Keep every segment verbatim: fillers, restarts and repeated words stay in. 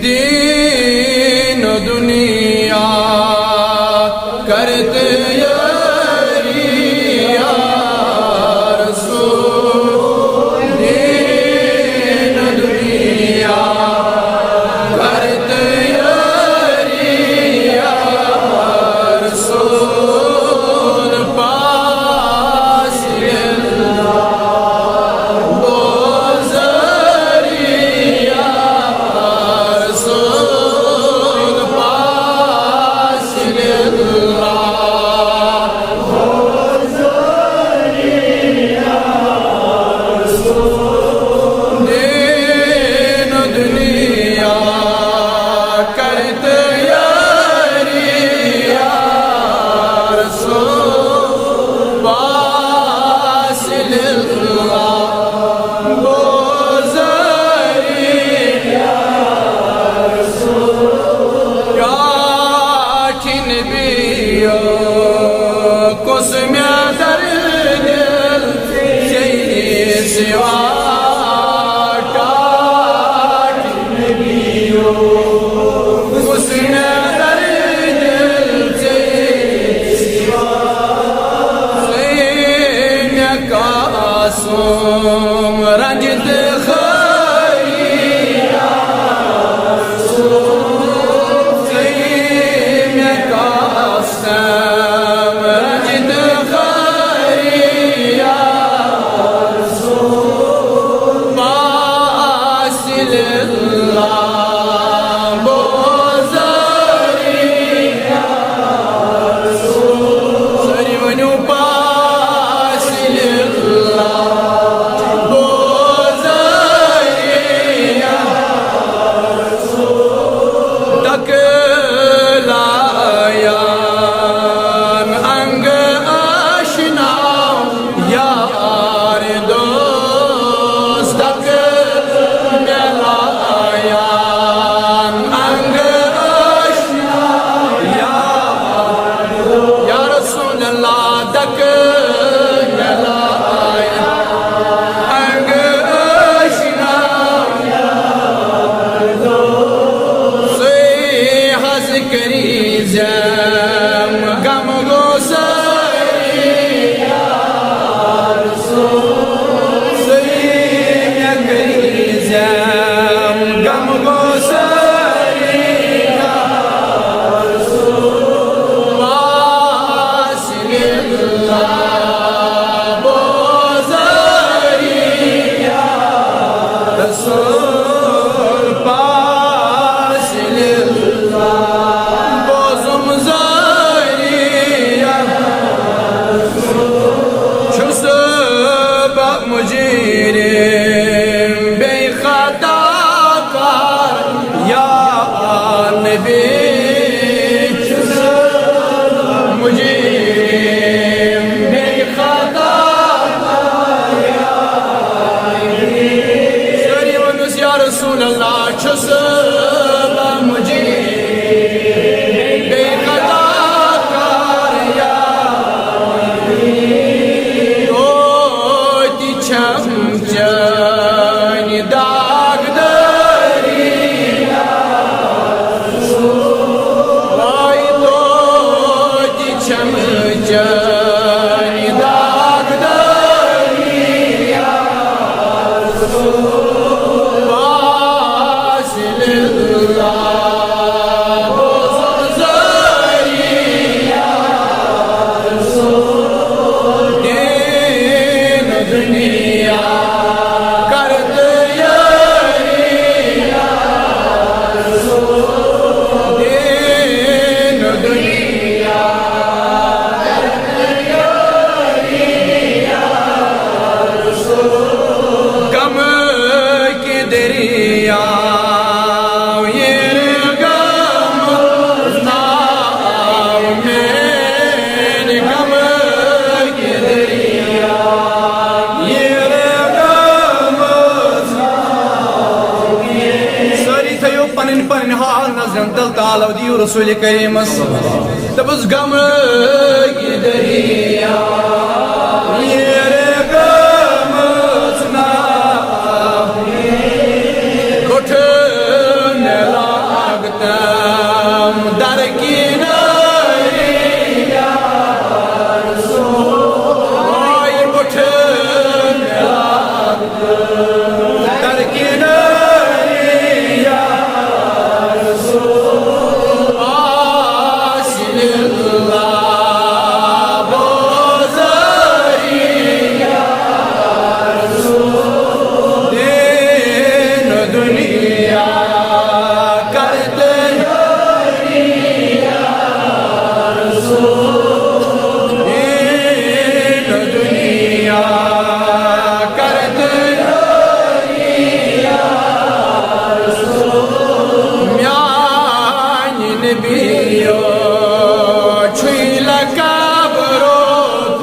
دین و دنیا کرتے یاری، یا رسول۔ دین و دنیا کرتے یاری، یا رسول پاک۔ دین و دنیا کرتے یاری، یا رسول پاک۔ کیا کن بیو کس میں در دل سے سوا، کیا کن بیو کس میں در دل سے سوا، سے میں قاسم رنجت خیری۔ سٲری ؤنِو پاس لِلہ بوزٲری۔ تکلایان انگ آشنا یار دوست، تکلایان انگ آشنا یار، یا رسول اللہ، تکلایان انگ آشنا سُے حظ کٔرِزٮ۪م غم گوسٲری۔ سُے مےٚ کٔرِزٮ۪م غم گوسٲری۔ پاس لِلہ بوزٲری، یا رسول پاس لِلہ بوزُم زٲری۔ چھُس بہٕ مُجرِم بے خطا کار یا نبی، چھُس مُجرِم بے خطا۔ سٲری ؤنِو یا رسول اللہ، چھُس بہٕ مُجرِم بے خطا کار یا نبی۔ توتہِ چھَم چٲنۍ داغدٲری، آے توتہِ چھَم چٲنۍ داغدٲری۔ پاس لِلہ بوزٲری، یا رسول دین دنیا کرتے یاری، یا رسول دین دنیا کرتے یاری، یا رسول غم کے دریا سٲری تھٲیِو پنٕنۍ پنٕنۍ حال نظرن تل، تعالو دِیِو رسول کریمس۔ دوٚپُس، غم کے دریا، یہ غم سنا۔ کنارے یا رسول، آے مُٹھ مِلان در کنارے یا رسول، آسہِ للہ بوزاری یا رسول، دین دنیا کرتے یاری یا رسول، دین دنیا کرتے یاری یا رسول۔ میانہِ نبیو چھُے لقب رؤف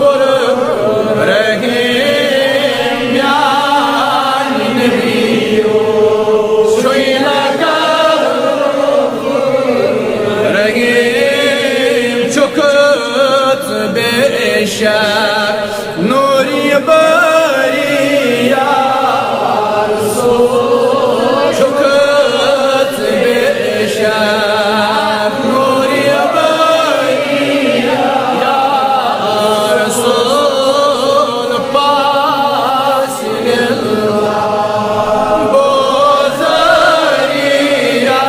الرحیم، میانہِ نبیو چھُے لقب رحیم، چھُکھ ژٕ بے شک نوری باری یا رسول، چھُکھ ژٕ بے شک نوری باری یا رسول، پاس بوزاری یا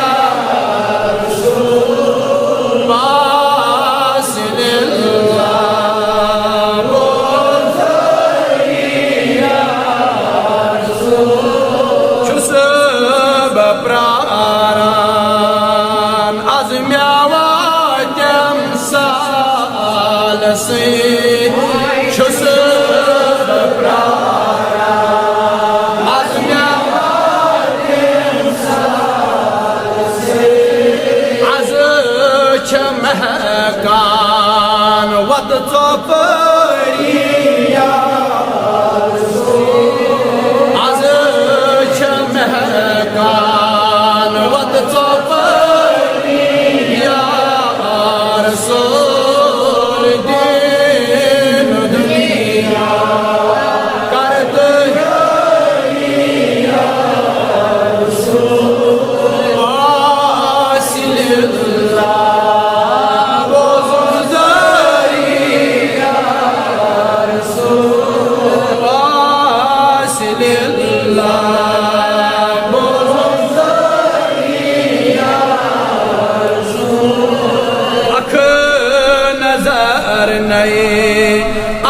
رسول، پاس للہ بوزاری یا رسول۔ چھُس بہٕ پراران از مےٚ واتٮ۪م سالسٕے، چھُس بہٕ پراران از مےٚ واتٮ۪م سالسٕے۔ از چھِ مہکان وتہٕ ژۄپٲرۍ یا رسول، از چھِ مہکان وتہٕ ژۄپٲرۍ یا رسول، دین دنیا کرتے یاری یا رسول، آسہِ للہ بوزاری یا رسول، آسہِ للہ بوزاری یا رسول۔ اکھ نظر نئے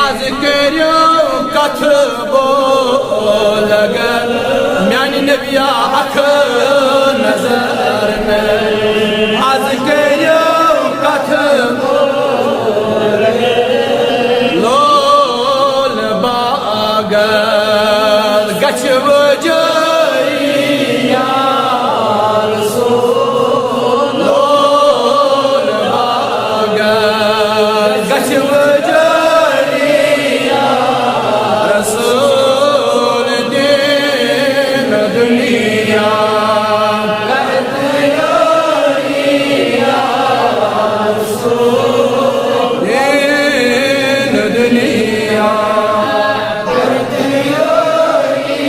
از کٔرِو کتھ بولگل، میانہِ نبیا اکھ نظر نئے از کٔرِو کتھ بولگل، لول باغل گژھِ وجٲری یا رسول، لول باغل گژھِ وجٲری یا رسول، دین دنیا کرتے یاری یا رسول، دین دنیا کرتے یاری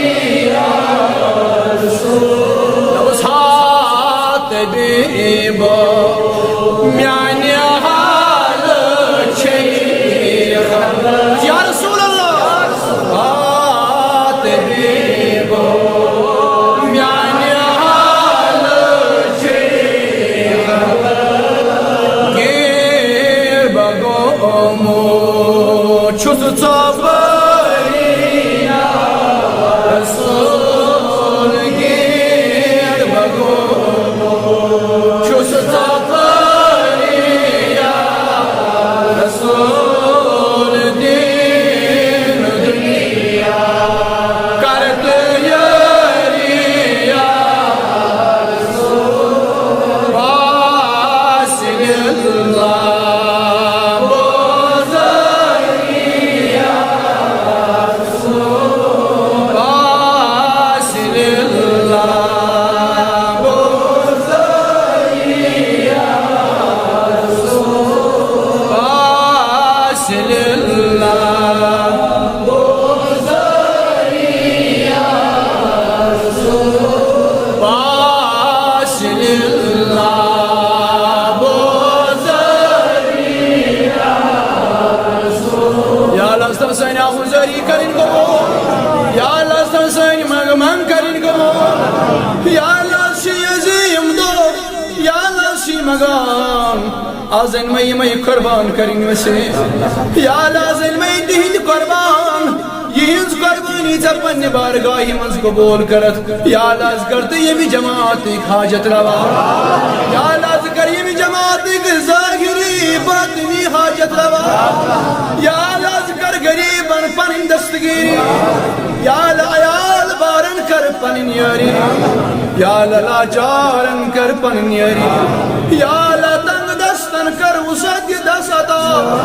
یا رسول۔ نہ اوس ہاتھ بیبو میانہِ حالہٕ چھے خبر۔ یا رسول اللہ، ہاتھ بیبو میانہِ حالہٕ چھے خبر۔ غیر بہٕ گوٚمُت چھُس ژۄپٲرۍ یا رسول، غیر بہٕ گوٚمُت چھُس ژۄپٲرۍ از أنۍ مےٚ یِمے قربان کٔرِنۍ وسیٖم۔ یا اللہ، از أنۍ مےٚ تِہِنٛدۍ قربان، یِہٕنٛز قربٲنی ژےٚ پننہِ بارگاہہِ منٛز قبوٗل کٔرِتھ۔ یا اللہ، از کر تہٕ ییٚمہِ جماعتٕکۍ حاجت روا۔ یا اللہ، از کر ییٚمہِ جماعتٕکۍ ظٲہِری باطنی حاجت روا۔ یا اللہ، از کر غریبن پنٕنۍ دستگیری۔ یا اللہ، عیال بارن کر پنٕنۍ یٲری۔ یا اللہ، لاچارن کر پنٕنۍ یٲری۔ یا اللہ، تنگ دستن کر وسعت دس عطا۔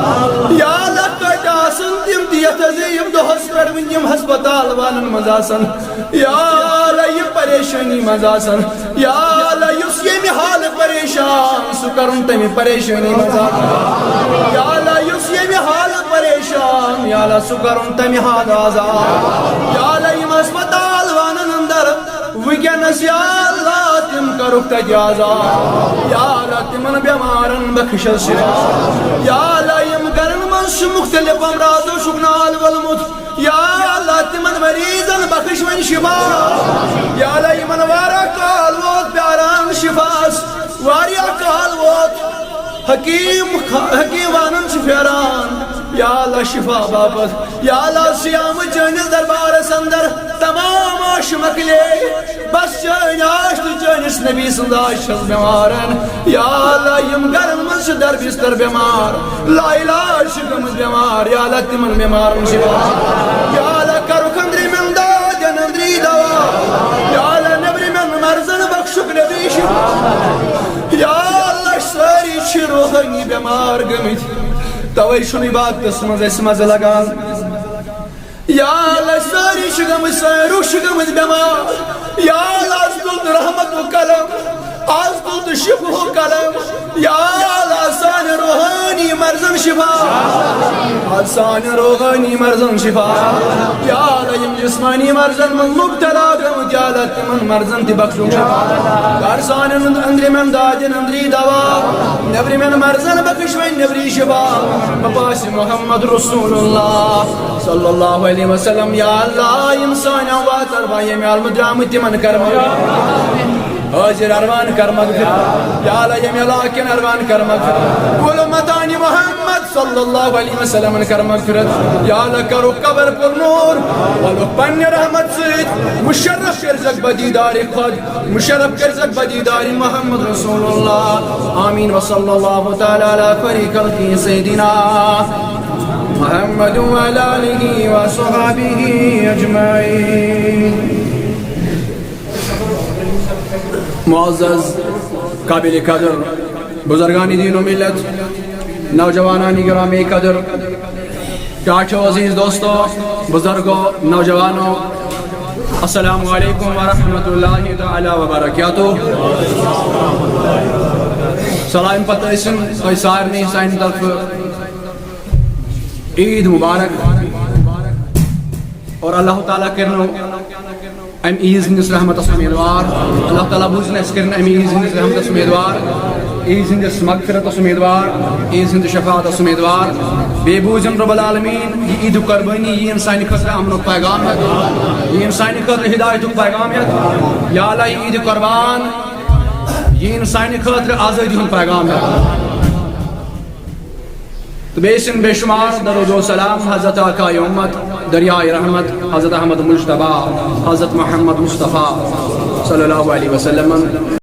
یا اللہ، کتہِ آسن تِم تہِ یتھ حظ یِم دۄہس پٮ۪ٹھ وٕنہِ یِم ہسپتال والن منٛز آسن۔ یا اللہ، یہِ پریشٲنی منٛز آسن۔ یا اللہ، یُس ییٚمہِ حالہٕ پریشان، سُہ کرُن تمہِ پریشٲنی منٛز آزاد۔ یا اللہ، یُس ییٚمہِ حالہٕ پریشان، یا اللہ، سُہ کرُن تمہِ حالہٕ آزاد۔ یا اللہ، یِم ہسپتال وانن اندر وٕنکیٚنس، یا اللہ، تِم کرُکھ تتہِ آزاد۔ یا اللہ، تِمن بٮ۪مارن بخش شفا۔ یا اللہ، یِم گرن منٛز چھُ مختلف امراضو چھُکھ نال ولمُت، یا اللہ، تِمن مریضن بخش وۄنۍ شفا۔ یا اللہ، یِمن واریاہ کال ووت پیاران شفاس، واریاہ کال ووت حکیم خ-، حکیم وانن چھِ پھیران۔ یا اللہ، شفا باپتھ۔ یا اللہ، صیام چٲنِس دربارس اندر تمام آش مۄکلے، بس چٲنۍ آش تہٕ چٲنِس نبی سٕنٛز آش چھس بٮ۪مارن۔ یا اللہ، یِم گرن منٛز چھِ در بستر بٮ۪مار، لا علاج چھِ گٔمٕتۍ بٮ۪مار، یا اللہ، تِمن بٮ۪مارن شفا۔ یا اللہ، کرُکھ أنٛدرِمٮ۪ن دادٮ۪ن أنٛدری دوا۔ یا اللہ، نیٚبرِمٮ۪ن مرضن بخشُکھ نبی شفا۔ یا اللہ، سٲری چھِ روحٲنی بٮ۪مار گٔمٕتۍ، توے چھُنہٕ عبادتس منٛز اَسہِ مزٕ لگان۔ یا اللہ، سٲری چھِ گٔمٕتۍ، سٲری روح چھِ گٔمٕتۍ بٮ۪مار۔ یا اللہ، از تُل تہٕ رحمتُک قلم، از تُل تہٕ شفہُک قلم۔ یا اللہ، سانہِ روحٲنی مرضن شفا، از سانہِ روحٲنی مرضن شفا۔ یا اللہ، یِم جسمانی مرضن منٛز مبتلا گٔمٕتۍ، یا اللہ، تِمن مرضن تہِ بخشُن شفا۔ کر سانٮ۪ن أنٛدرِمٮ۪ن دادٮ۪ن أنٛدری دوا، نیٚبرِمٮ۪ن مرضن بخش وۄنۍ نیٚبری شفا۔ بپاسِ محمد رسول اللہ صلی اللہ علیہ وسلم۔ یا اللہ، یِم سانٮ۪ن واتر بھاے ییٚمہِ عالمہٕ درٛامٕتۍ، تِمن کر مغفرت۔ حٲضِر اروان کر مغفرت۔ یا اللہ، ییٚمہِ علاقہٕ کٮ۪ن اروان کر مغفرت۔ کُل اُمتانِ محمد صلی اللہ علیہ وسلمن کر مغفرت۔ یا اللہ، کرُکھ قبر پر نور، ولُکھ پننہِ رحمت سۭتۍ مشرف کٔرزیٚکھ بدیدارِ خۄد، مشرف کٔرزیٚکھ بدیدارِ محمد رسول اللہ۔ آمین۔ وصلی اللہ تعالی علی خیر خلقہ سیدنا محمد وعلی آلہ وصحبہ اجمعین۔ معزز، قابل قدر بزرگان دین و ملت، نوجوانان گرامی قدر، ٹاٹھو، عزیز دوستو، بزرگو، نوجوانو، السلام علیکم ورحمۃ اللہ تعالی وبرکاتہ۔ سلام پتہ ٲسِن تۄہہِ سارنٕے سانہِ طرفہٕ عید مبارک۔ اور اللہ تعالیٰ کٔرِنو امہِ عیٖذ ہٕنٛدِس رحمتس امیدوار۔ اللہ تعالیٰ بوٗزِن اَسہِ کٔرِن امہِ عیٖذ ہٕنٛدِس رحمتس امیدوار، عیٖذ ہٕنٛدِس مغفرتس امیدوار، عیٖذ ہٕنٛدِس شفاعتس امیدوار۔ بیٚیہِ بوٗزِن رب العالمین یہِ عیٖدُک قربٲنی، یہِ اِنسانہِ خٲطرٕ امنُک پیغام ہیٚتھ، یہِ اِنسانہِ خٲطرٕ ہدایتُک پیغام ہیٚتھ۔ یا اللہ، یہِ عیٖدِ قربان، یہِ اِنسانہِ خٲطرٕ آزٲدی ہُنٛد پیغام ہیٚتھ۔ تہٕ بیٚیہِ سٕنٛد بے شمار درود و سلام حضرت آقا امت، دریائے رحمت، حضرت احمد مجتبیٰ، حضرت محمد مصطفیٰ صلی اللہ علیہ وسلم۔